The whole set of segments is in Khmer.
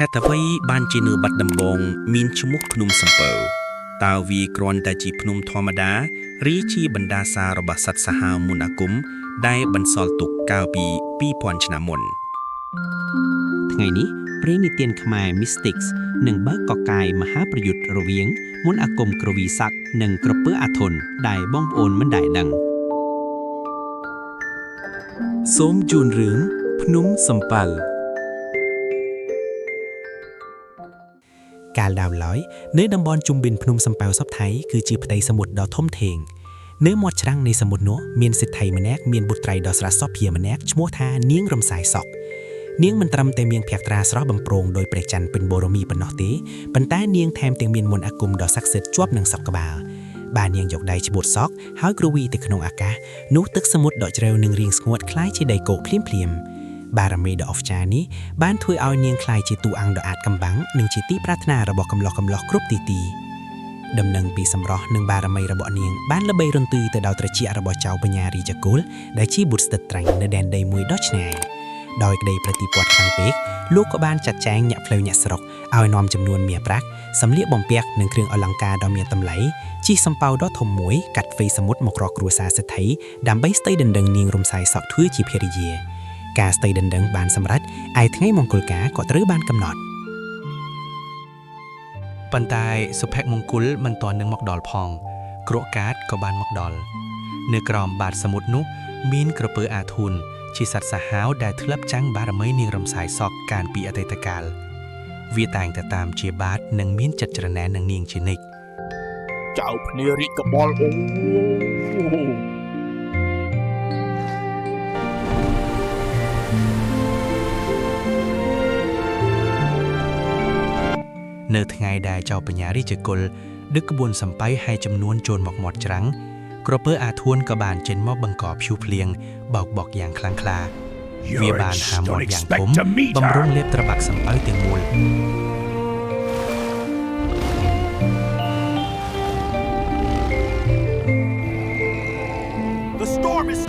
ហេតុអ្វីបានជានៅបាត់ដំបងមានឈ្មោះភ្នំសំពៅតើវាគ្រាន់តែជាភ្នំធម្មតាឬជាបណ្ដាសារបស់សត្វសាហាវមន្តអាគមដែលបន្សល់ទុកកាលពី2000ឆ្នាំមុន ថ្ងៃនេះព្រេងនិទានខ្មែរ Mystics នឹងបើកកកាយមហាប្រយុទ្ធរវាងមន្តអាគមគ្រវីស័កនិងក្រពើអាធុនដែលបងប្អូនមិនដែលដឹង សូមជូនរឿងភ្នំសំប៉ាល់ កាលដើមឡើយនៅតំបន់ជុំវិញភ្នំសំពៅសពថៃគឺជាផ្ទៃសមុទ្រដ៏ធំធេងនៅមាត់ច្រាំងនៃសមុទ្រនោះមានសេដ្ឋីម្នាក់មានបុត្រីដ៏ស្រស់សោភាម្នាក់ឈ្មោះថានាងរំសាយសក់នាងមិនត្រឹមតែមានភក្ត្រាស្រស់បំព្រងដោយព្រះច័ន្ទពេញបូរមីប៉ុណ្ណោះទេប៉ុន្តែនាងថែមទាំងមានមន្តអាគមដ៏ស័ក្តិសិទ្ធិជាប់នឹងសក់ក្បាលបាននាងយកដៃច្បូតសក់ហើយគ្រវីទៅក្នុងអាកាសនោះទឹកសមុទ្រដ៏ជ្រៅនឹងរីងស្ងួតคล้ายជាដីគោកភ្លាមៗ បារមីដ៏អស្ចារ្យនេះបានធ្វើឲ្យនាងក្លាយជាតួអង្គដ៏អាថ៌កំបាំងនិងជាទីប្រាថ្នារបស់កំឡោះកំឡោះគ្រប់ទីទីដំណឹងពីសម្រស់និងបារមីរបស់នាងបានល្បីរន្ទឺទៅដល់ត្រចៀករបស់ចៅបញ្ញារាជកុលដែលជាបុត្រស្ថិតត្រាញ់នៅដែនដីមួយដ៏ឆ្ងាយដោយក្តីប្រតិព័ទ្ធខ្លាំងពេកលោកក៏បានចាត់ចែងញាក់ផ្លូវញាក់ស្រុកឲ្យនាំចំនួនមាសប្រាក់សម្លៀកបំពាក់និងគ្រឿងអលង្ការដ៏មានតម្លៃជិះសំពៅដ៏ធំមួយកាត់វៃសមុទ្រមករកគ្រួសារសេដ្ឋីដើម្បីស្ដីដណ្ដឹងនាងរំសាយសក់ធ្វើជាភរិយា ការស្ដីដណ្ដឹងបានសម្រេចឯថ្ងៃមង្គលការក៏ត្រូវបានកំណត់ ប៉ុន្តែសុភមង្គលមិនទាន់នឹងមកដល់ផង គ្រក់កាតក៏បានមកដល់នៅក្រោមបាតសមុទ្រនោះមានក្រពើអាធុនជាសត្វសាហាវដែលធ្លាប់ចាំងបារមីនាងរំសាយសក់កាលពីអតីតកាលវាតែងតែតាមជាបាតនិងមានចិត្តច្រណែននឹងនាងជានិច្ច ចៅភ្នារាជកបលអូ នៅថ្ងៃដែលចៅបញ្ញារាជកុលដឹកក្បួនសំប៉ៃហើយចំនួនចូលមកមាត់ច្រាំងក្រពើអាធួនក៏បានចេញមកបង្កព្យុះភ្លៀងបោកបក់យ៉ាងខ្លាំងក្លា វាបានហាមា Don't ត់យ៉ាងធ expect ំ to meet បំរុង her. លេបត្របាក់សំប៉ៅទាំងមូល The storm is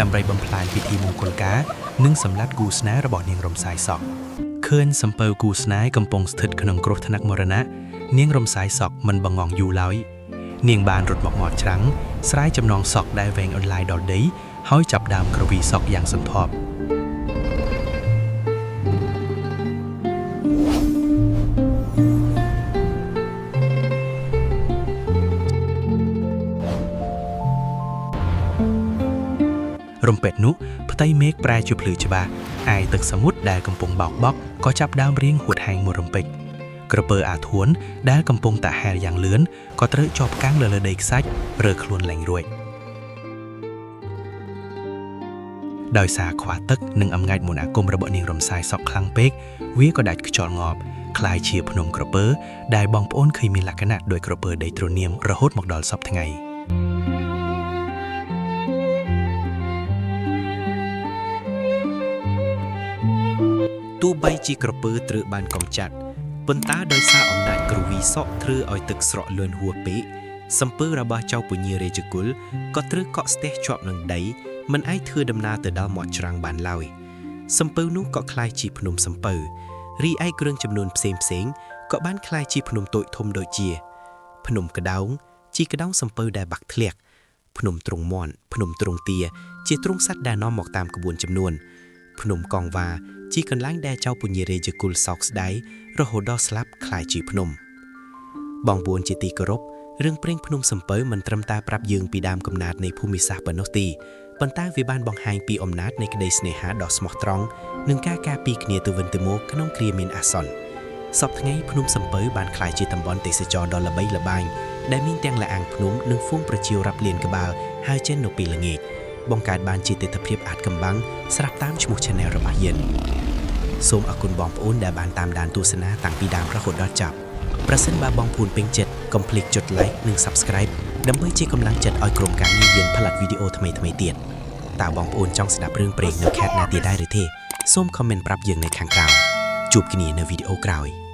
ដើម្បីបំផ្លាញពិធីមង្គលការនិងសម្លាប់គូស្នេហ៍របស់នាងរំសាយសក់ខឿនសំពៅគូស្នេហ៍កំពុងស្ថិតក្នុងគ្រោះថ្នាក់មរណៈនាងរំសាយសក់មិនបង្ងងយូរឡើយនាងបានរត់មកមាត់ច្រាំងស្រាយចំណងសក់ដែលវែងអន្លាយដល់ដីហើយចាប់ដើមគ្រវីសក់យ៉ាងសន្ធាប់ រំពេចនោះផ្ទៃមេឃប្រែជាភ្លឺច្បាស់ឯទឹកសមុទ្រដែលកំពុងបោកបក់ក៏ចាប់ដើមរៀងហួតហែងមួយរំពេចក្រពើអាធួនដែលកំពុងតែហែលយ៉ាងលឿនក៏ត្រូវជាប់កាំងលើលើដីខ្សាច់រើខ្លួនលែងរួចដោយសារខ្វះទឹកនិងអំណាចមន្តអាគមរបស់នាងរំសាយសក់ខ្លាំងពេកវាក៏ដាច់ខ្យល់ងាប់คล้ายជាភ្នំក្រពើដែលបងប្អូនឃើញមានលក្ខណៈដូចក្រពើដីទ្រនាមរហូតមកដល់សព្វថ្ងៃ ទោះបីជាក្រពើត្រូវបានកំចាត់ប៉ុន្តែដោយសារអំណាចគ្រវីសក់ធ្វើឲ្យទឹកស្រកលឿនហួសពេកសំពើរបស់ចៅពញារាជគុលក៏ត្រូវកក់ស្ទះជាប់នឹងដីមិនអាចធ្វើដំណើរទៅដល់មាត់ច្រាំងបានឡើយសំពៅនោះក៏คล้ายជាភ្នំសំពៅរីឯគ្រឿងចំនួនផ្សេងផ្សេងៗក៏បានคล้ายជាភ្នំតូចធំដូចជា ភ្នំក្តោងជាក្តោងសំពៅដែលបាក់ធ្លាក់ភ្នំទ្រង់មន់ភ្នំទ្រង់ទាជាទ្រង់សត្វដែលនាំមកតាមក្បួនចំនួន ភ្នំកងវ៉ាជាកន្លែងដែលចៅពញារាជគុលសោកស្ដាយរហូតដល់ស្លាប់คล้ายជាភ្នំ បងប្អូនជាទីគោរពរឿងព្រេងភ្នំសំពៅមិនត្រឹមតែប្រាប់យើងពីដើមកំណើតនៃភូមិសាស្ត្រប៉ុណ្ណោះទេប៉ុន្តែវាបានបង្ហាញពីអំណាចនៃក្តីស្នេហាដ៏ស្មោះត្រង់និងការការពារគ្នាទៅវិញទៅមកក្នុងគ្រាមានអាសន្នសប្តាហ៍ថ្ងៃភ្នំសំពៅបានក្លាយជាតំបន់ទេសចរណ៍ដ៏ល្បីល្បាញដែលមានទាំងលាអាងភ្នំនិងហ្វូងប្រជារាប់លានក្បាលហើយចេញនៅពេលល្ងាចបង្កើតបានជាទិដ្ឋភាពអាថ៌កំបាំងស្រាប់តាមឈ្មោះ Channel របស់យើងសូមអរគុណបងប្អូនដែលបានតាមដានទស្សនាតាំងពីដើមរហូតដល់ចប់ ប្រសិនបើបងប្អូនពេញចិត្តកុំភ្លេចចុច Like និង Subscribe ដើម្បីជាកម្លាំងចិត្តឲ្យក្រុមការងារយើងផលិតវីដេអូថ្មីៗទៀតតើបងប្អូនចង់ស្ដាប់រឿងព្រេងនៅខេត្តណាទៀតដែរឬទេសូម comment ប្រាប់យើងនៅខាងក្រោមជួបគ្នានៅវីដេអូក្រោយ។